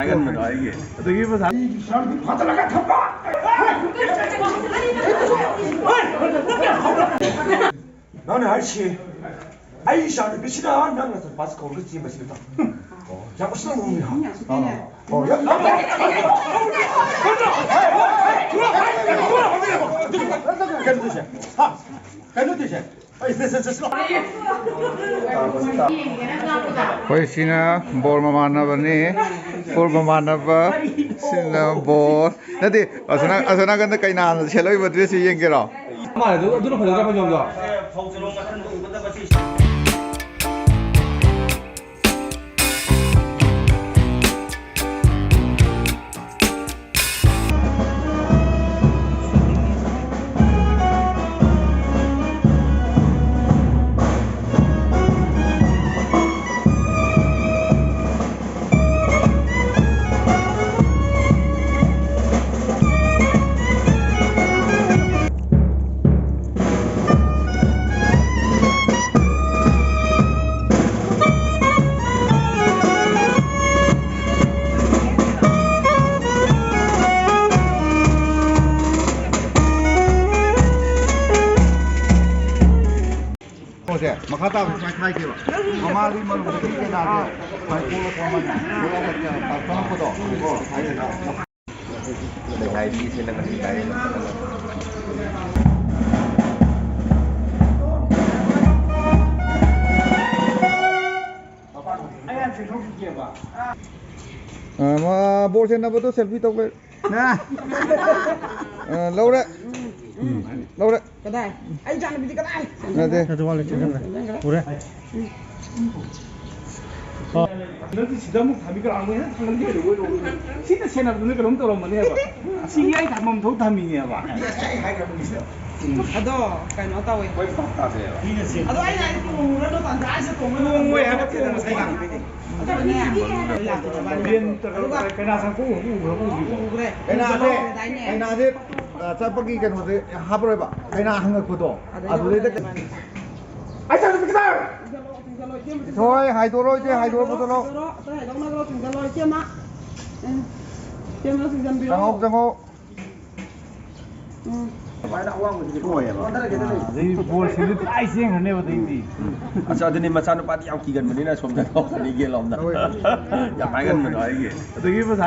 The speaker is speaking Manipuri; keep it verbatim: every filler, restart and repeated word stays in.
ꯀꯟꯕꯗꯣ ꯑꯩꯒꯤ꯫ ꯑꯗꯒꯤ ꯃꯁꯥ ꯐꯥꯗꯔꯒ ꯊꯝꯕ꯫ ꯅꯪꯅ ꯍꯥꯏꯔꯤꯁꯤ ꯑꯩ ꯏꯆꯥꯅꯨꯄꯤꯁꯤꯅ ꯅꯪꯅ ꯆꯠꯄꯁꯤ ꯀꯧꯔꯒ ꯆꯦꯟꯕꯁꯤ ꯅꯠꯇ꯭ꯔꯣ? ꯑꯣ, ꯌꯥꯝ ꯎꯁꯤꯠꯇꯕ ꯃꯑꯣꯡꯅꯤ, ꯍꯥ? ꯑꯣ, ꯌꯥꯝ ꯀꯩꯅꯣ ꯇꯧꯁꯦ, ꯍꯥ? ꯀꯩꯅꯣ ꯇꯧꯁꯦ꯫ ꯑꯩꯈꯣꯏ ꯁꯤꯅ ꯕꯣꯔ ꯃꯃꯥꯟꯅꯕꯅꯤ, ꯕꯣꯔ ꯃꯃꯥꯟꯅꯕ, ꯁꯤꯅ ꯕꯣꯔ꯫ ꯅꯠꯇꯦ, ꯑꯁꯣꯝ ꯅꯥ-, ꯑꯁꯣꯝ ꯅꯥꯀꯟꯗ ꯀꯩꯅꯥꯅ ꯁꯦꯠꯂꯛꯏꯕ ꯗ꯭ꯔꯦꯁꯁꯤ ꯌꯦꯡꯒꯦꯔꯣ? ꯃꯥꯅꯦ, ꯑꯗꯨ, ꯑꯗꯨꯅ ꯐꯖꯗ꯭ꯔꯥ ꯐꯖꯕꯗꯣ? ꯁꯦ ꯃꯈꯥ ꯇꯥꯕ ꯁꯨꯃꯥꯏꯅ ꯈꯥꯏꯒꯦꯕ꯫ ꯃꯃꯥꯗꯤ ꯃꯔꯨꯝꯗꯒꯤ ꯀꯩꯅꯥꯁꯦ ꯁꯨꯃꯥꯏꯅ ꯄꯣꯛꯂꯛꯄ ꯑꯃꯅꯤ꯫ ꯄꯣꯛꯂꯛꯑꯒ ꯆꯪꯉꯛꯄꯗꯣ꯫ ꯂꯩꯁꯥꯕꯤꯁꯤꯅ ꯉꯁꯤ ꯇꯥꯏꯌꯦ꯫ ꯑ, ꯃꯥ ꯕꯣꯜ ꯁꯦꯟꯅꯕꯗꯣ ꯁꯦꯜꯐꯤ ꯇꯧꯒꯦ꯫ ꯑ, ꯂꯧꯔꯦ꯫ ꯂꯧꯔꯦ꯫ ꯀꯗꯥꯏ? ꯑꯩ ꯏꯆꯥꯅꯨꯄꯤꯗꯤ ꯀꯗꯥꯏ? ꯅꯠꯇꯦ꯫ ꯅꯠꯇꯦ, ꯋꯥꯠꯂꯤ, ꯆꯦꯟꯁꯤꯟꯈ꯭ꯔꯦ꯫ ꯎꯔꯦ꯫ ꯅꯪꯗꯤ ꯁꯤꯗ ꯑꯃꯨꯛ ꯊꯝꯃꯤ, ꯀꯅꯥꯅꯣ ꯍꯦꯟꯅ ꯊꯥꯡꯒꯠꯂꯤꯗꯣ? ꯁꯤꯗ ꯁꯦꯟꯅꯕꯗꯨꯅ ꯀꯩꯅꯣꯝ ꯇꯧꯔꯝꯃꯅꯦꯕ꯫ ꯁꯤꯒꯤ ꯑꯩ ꯊꯝꯐꯝ ꯊꯣꯛ ꯊꯝꯃꯤꯅꯦꯕ꯫ ꯑꯗꯣ ꯀꯩꯅꯣ ꯇꯧꯋꯦ꯫ ꯑꯗꯣ ꯑꯩꯅ ꯍꯥꯏꯗꯤ ꯇꯣꯡꯉꯨꯔꯅꯨ, ꯇꯟꯖꯥꯁꯤꯗ ꯇꯣꯡꯉꯨꯔꯅꯨ꯫ ꯇꯣꯡꯉꯣꯏ ꯍꯥꯏꯕ ꯉꯁꯥꯏ ꯂꯥꯛꯄꯗꯣ꯫ ꯑꯗꯨꯒꯅꯦ, ꯀꯩꯅꯥ ꯁꯪꯐꯧ ꯎꯕ꯭ꯔꯥ ꯎꯗ꯭ꯔꯤꯕꯣ? ꯎꯈ꯭ꯔꯦ꯫ ꯀꯩꯅꯥꯁꯦ, ꯎꯈ꯭ꯔꯦ꯫ ꯀꯩꯅꯥꯁꯦ, ꯀꯩꯅꯥꯁꯦ, ꯑ, ꯆꯠꯄꯒꯤ ꯀꯩꯅꯣꯁꯦ ꯍꯥꯞꯄꯔꯣꯏꯕ꯫ ꯀꯩꯅꯥ ꯍꯪꯉꯛꯄꯗꯣ꯫ ꯑꯗꯩ ꯑꯗꯨꯗꯩꯗ ꯌꯧꯔꯛꯑꯦ꯫ ꯍꯣꯏ, ꯍꯥꯏꯗꯣꯔꯣ, ꯏꯆꯦ, ꯍꯥꯏꯗꯣꯔꯣ, ꯄꯨꯊꯣꯔꯣ꯫ ꯆꯤꯡꯁꯤꯜꯂꯣ, ꯆꯤꯡꯁꯤꯜꯂꯣ, ꯆꯤꯡꯁꯤꯜꯂꯣ, ꯏꯆꯦꯃ꯫ ꯎꯝ꯫ ꯀꯦꯃꯦꯔꯥ ꯆꯤꯡꯖꯟꯕꯤꯔꯣ꯫ ꯆꯪꯉꯣ, ꯆꯪꯉꯣ꯫ ꯎꯝ꯫ ꯑꯗꯩ ꯕꯣꯜꯁꯤꯡꯗꯤ ꯄꯨꯔꯥ ꯆꯦꯟꯈ꯭ꯔꯅꯦꯕ ꯑꯗꯩꯗꯤ꯫ ꯑꯁ, ꯑꯗꯨꯅꯤ ꯃꯆꯥꯅꯨꯄꯥꯗꯤ ꯌꯥꯝ ꯀꯤꯒꯟꯕꯅꯤꯅ ꯁꯣꯝꯗ ꯂꯥꯎꯒꯅꯤ, ꯌꯦꯟ ꯂꯥꯎꯅ꯫ ꯌꯥꯝ ꯍꯥꯏꯒꯟꯕꯗꯣ ꯑꯩꯒꯤ꯫ ꯑꯗꯒꯤ ꯃꯁꯥ